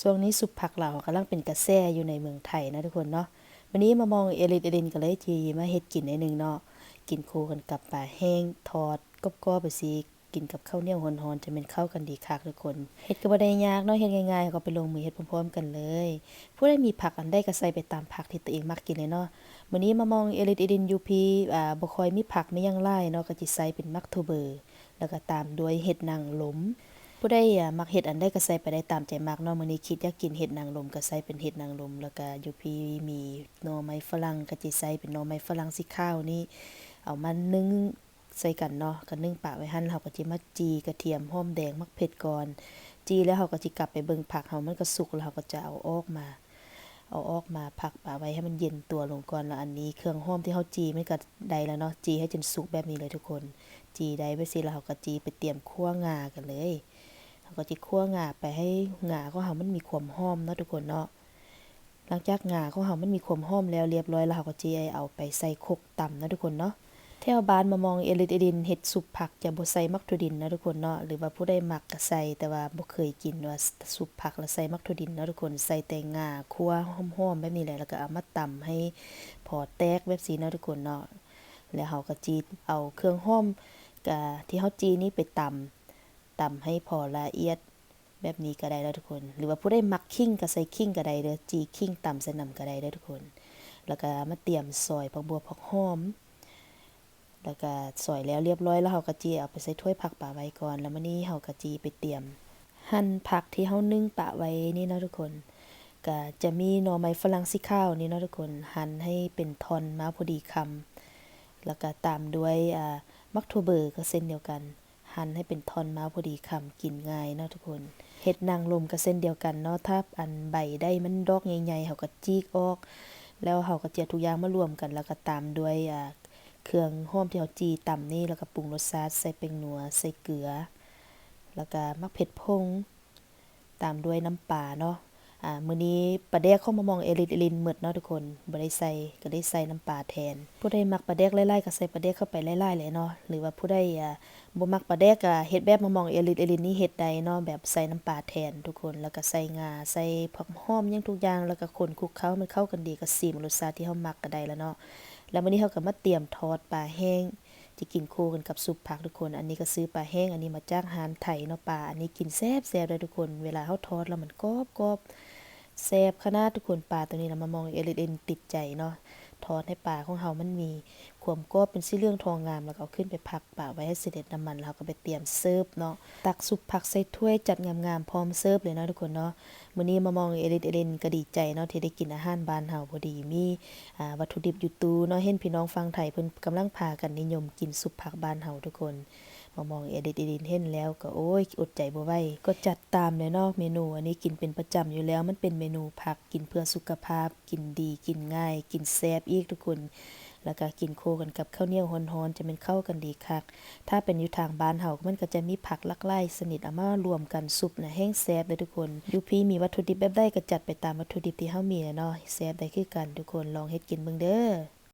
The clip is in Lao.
ຊ່ວງນີ້ຊຸບຜັກລາວກຳລັງເປັນກະແສຢູ່ໃນເມືອງໄທນະທຸກຄົນເນາະ. ມື້ນີ້ມາມອງເອລິດເອລິນກໍເລີຍຊິມາເຮັດກິນໜ້ອຍໜຶ່ງເນາະ, ກິນຄູ່ກັນກັບປາແຫ້ງທອດກອບໆ ແບບຊີ້ ກິນກັບເຂົ້າໜຽວຮ້ອນໆ ຈະແມ່ນເຂົ້າກັນດີຄັກທຸກຄົນ. ເຮັດກໍບໍ່ໄດ້ຍາກເນາະ, ເຮັດງ່າຍໆ ເຮົາກໍໄປລົງມືເຮັດພ້ອມໆກັນເລີຍ. ຜູ້ໃດມີຜັກອັນໃດກໍໃສ່ໄປຕາມຜັກທີ່ຕົວເອງມັກກິນເລີຍເນາະ. ມື້ນີ້ມາມອງເອລິດເອລິນຢູ່ພີ ອ່າ ບໍ່ຄ່ອຍມີຜັກມີຫຍັງຫຼາຍເນາະ, ກໍຊິໃສ່ເປັນໝາກຖົ່ວເບີ ແລ້ວກໍຕາມດ້ວຍເຫັດນາງລົມ. ຜູ້ໃດ ອາ ມັກເຫັດອັນໃດກໍໃສ່ໄປໄດ້ຕາມໃຈມັກເນາະ. ມື້ນີ້ຄິດຢາກກິນເຫັດນາງລົມກໍໃສ່ເປັນເຫັດນາງລົມ, ແລ້ວກໍຢູ່ພີມີໜໍ່ໄມ້ຝຣັ່ງ ກໍຊິໃສ່ເປັນໜໍ່ໄມ້ຝຣັ່ງສີຂາວນີ້ ເອົາມາໜຶ້ງໃສ່ກັນເນາະ, ກໍໜຶ້ງປະໄວ້ຫັ້ນ. ເຮົາກໍຊິມາຈີ່ກະທຽມ ຫອມແດງ ໝາກເຜັດກ່ອນ. ຈີ່ແລ້ວເຮົາກໍຊິກັບໄປເບິ່ງຜັກເຮົາ ມັນກໍສຸກແລ້ວ ເຮົາກໍຈະເອົາອອກມາ ເອົາອອກມາພັກປະໄວ້ໃຫ້ມັນເຢັນຕົວລົງກ່ອນ. ແລ້ວອັນນີ້ເຄື່ອງຫອມທີ່ເຮົາຈີ່ມັນກໍໄດ້ແລ້ວເນາະ, ຈີ່ໃຫ້ຈົນສຸກແບບນີ້ເລີຍທຸກຄົນ. ຈີ່ໄດ້ແບບຊີ້ແລ້ວ ເຮົາກໍຈີ່ໄປຕຽມຂົ້ວງາກັນເລີຍ. ເຮົາກໍຊິຂົ້ວງາໄປໃຫ້ງາຂອງເຮົາມັນມີຄວາມຫອມເນາະທຸກຄົນເນາະ. ຫຼັງຈາກງາຂອງເຮົາມັນມີຄວາມຫອມແລ້ວລຽບລ້ອຍແລ້ວ ເຮົາກໍຊິເອົາໄປໃສ່ຄົກຕຳເນາະທຸກຄົນເນາະ. ແຖວບ້ານມາມອງເອລິດເອລິນເຮັດຊຸບຜັກຈະບໍ່ໃສ່ໝາກຖົ່ວດິນເນາະທຸກຄົນເນາະ, ຫຼືວ່າຜູ້ໃດມັກກໍໃສ່ ແຕ່ວ່າບໍ່ເຄີຍກິນວ່າຊຸບຜັກແລ້ວໃສ່ໝາກຖົ່ວດິນເນາະທຸກຄົນ. ໃສ່ແຕ່ງາຂົ້ວຫອມໆແບບນີ້ແຫຼະ ແລ້ວກໍເອົາມາຕຳໃຫ້ພໍແຕກແບບຊີ້ເນາະທຸກຄົນເນາະ. ແລ້ວເຮົາກໍຈີ່ເອົາເຄື່ອງຫອມ ກະ ທີ່ເຮົາຈີ່ນີ້ໄປຕຳ ຕຳໃຫ້ພໍລະອຽດແບບນີ້ກໍໄດ້ແລ້ວທຸກຄົນ, ຫຼືວ່າຜູ້ໃດມັກຂີງກໍໃສ່ຂີງກໍໄດ້ເດີ້, ຈີ່ຂີງຕຳໃສ່ນຳກໍໄດ້ເດີ້ທຸກຄົນ. ແລ້ວກໍມາຕຽມຊອຍຜັກບົ່ວຜັກຫອມ ແລ້ວກໍຊອຍແລ້ວລຽບລ້ອຍແລ້ວ ເຮົາກໍຈີ່ເອົາໄປໃສ່ຖ້ວຍພັກປະໄວ້ກ່ອນ. ແລ້ວມື້ນີ້ເຮົາກໍຈີ່ໄປຕຽມ ຫັ່ນຜັກທີ່ເຮົາໜຶ້ງປະໄວ້ນີ້ເນາະທຸກຄົນ, ກະຈະມີໜໍ່ໄມ້ຝຣັ່ງສີຂາວນີ້ເນາະທຸກຄົນ, ຫັ່ນໃຫ້ເປັນທ່ອນມາພໍດີຄຳ, ແລ້ວກະຕາມດ້ວຍ ອາ ໝາກຖົ່ວເບີກໍເຊັ່ນດຽວກັນ, ຫັ່ນໃຫ້ເປັນທ່ອນມາພໍດີຄຳ ກິນງ່າຍເນາະທຸກຄົນ. ເຫັດນາງລົມກໍເຊັ່ນດຽວກັນເນາະ, ຖ້າອັນໃບໃດມັນດອກໃຫຍ່ໆ ເຮົາກໍຈີກອອກ, ແລ້ວເຮົາກໍຈະເອົາທຸກຢ່າງມາລວມກັນ ແລ້ວກໍຕາມດ້ວຍ ອາ ເຄື່ອງຫອມທີ່ເຮົາຈີ່ຕຳນີ້ ແລ້ວກໍປຸງລົດຊາດ ໃສ່ແປ້ງນົວ ໃສ່ເກືອ ແລ້ວກໍໝາກເຜັດຜົງ ຕາມດ້ວຍນ້ຳປາເນາະ. ອາ ມື້ນີ້ປາແດກຂອງມາມອງເອລິດເອລິນໝົດເນາະທຸກຄົນ, ບໍ່ໄດ້ໃສ່ ກໍໄດ້ໃສ່ນ້ຳປາແທນ. ຜູ້ໃດມັກປາແດກຫຼາຍໆ ກໍໃສ່ປາແດກເຂົ້າໄປຫຼາຍໆເລີຍເນາະ, ຫຼືວ່າຜູ້ໃດ ອາ ບໍ່ມັກປາແດກ ກໍເຮັດແບບມາມອງເອລິດເອລິນນີ້ເຮັດໄດ້ເນາະ, ແບບໃສ່ນ້ຳປາແທນທຸກຄົນ, ແລ້ວກໍໃສ່ງາ ໃສ່ຜັກຫອມຫຍັງທຸກຢ່າງ ແລ້ວກໍຄົນຄຸກເຄົ້າໃຫ້ມັນເຂົ້າກັນດີ ກໍຊີມລົດຊາດທີ່ເຮົາມັກກໍໄດ້ແລ້ວເນາະ. ແລ້ວມື້ນີ້ເຮົາກໍມາຕຽມທອດປາແຫ້ງ ຈະກິນຄູ່ກັນກັບຊຸບຜັກທຸກຄົນ. ອັນນີ້ກໍຊື້ປາແຫ້ງອັນນີ້ມາຈາກຮ້ານໄທເນາະ, ປາອັນນີ້ກິນແຊບໆເດີ້ທຸກຄົນ, ເວລາເຮົາທອດແລ້ວມັນກອບໆ ແຊບຂະໜາດທຸກຄົນ. ປາໂຕນີ້ລະມາມອງເອລິດເອລິນຕິດໃຈເນາະ, ທອດໃຫ້ປາຂອງເຮົາມັນມີຄວາມກອບ ເປັນສີເຫຼືອງທອງງາມ ແລ້ວກໍເອົາຂຶ້ນໄປພັກປະໄວ້ໃຫ້ສະເດັດນ້ຳມັນ ແລ້ວເຮົາກໍໄປຕຽມເສີບເນາະ, ຕັກຊຸບຜັກໃສ່ຖ້ວຍ ຈັດງາມໆ ພ້ອມເສີບເລີຍເນາະທຸກຄົນເນາະ. ມື້ນີ້ມາມອງເອລິດເອລິນກໍດີໃຈເນາະ ທີ່ໄດ້ກິນອາຫານບ້ານເຮົາ, ພໍດີມີ ອາ ວັດຖຸດິບຢູ່ຕູ້ເນາະ, ເຫັນພີ່ນ້ອງຝັ່ງໄທເພິ່ນກຳລັງພາກັນນິຍົມກິນຊຸບຜັກບ້ານເຮົາທຸກຄົນ. ມາມອງເອລິດເອລິນເຫັນແລ້ວກໍ ໂອ້ຍ ອົດໃຈບໍ່ໄຫວ ກໍຈັດຕາມເລີຍເນາະ. ເມນູອັນນີ້ກິນເປັນປະຈຳຢູ່ແລ້ວ, ມັນເປັນເມນູຜັກ ກິນເພື່ອສຸຂະພາບ, ກິນດີ ກິນງ່າຍ ກິນແຊບອີກທຸກຄົນ. ແລ້ວກໍກິນຄູ່ກັນກັບເຂົ້າໜຽວຮ້ອນໆ ຈະແມ່ນເຂົ້າກັນດີຄັກ. ຖ້າເປັນຢູ່ທາງບ້ານເຮົາ ມັນກໍຈະມີຜັກຫຼາກຫຼາຍຊະນິດເອົາມາລວມກັນຊຸບນະ ແຮ່ງແຊບເດີ້ທຸກຄົນ. ຢູ່ພີມີວັດຖຸດິບແບບໃດກໍຈັດໄປຕາມວັດຖຸດິບທີ່ເຮົາມີແຫຼະເນາະ, ແຊບໄດ້ຄືກັນທຸກຄົນ, ລອງເຮັດກິນເບິ່ງເດີ້.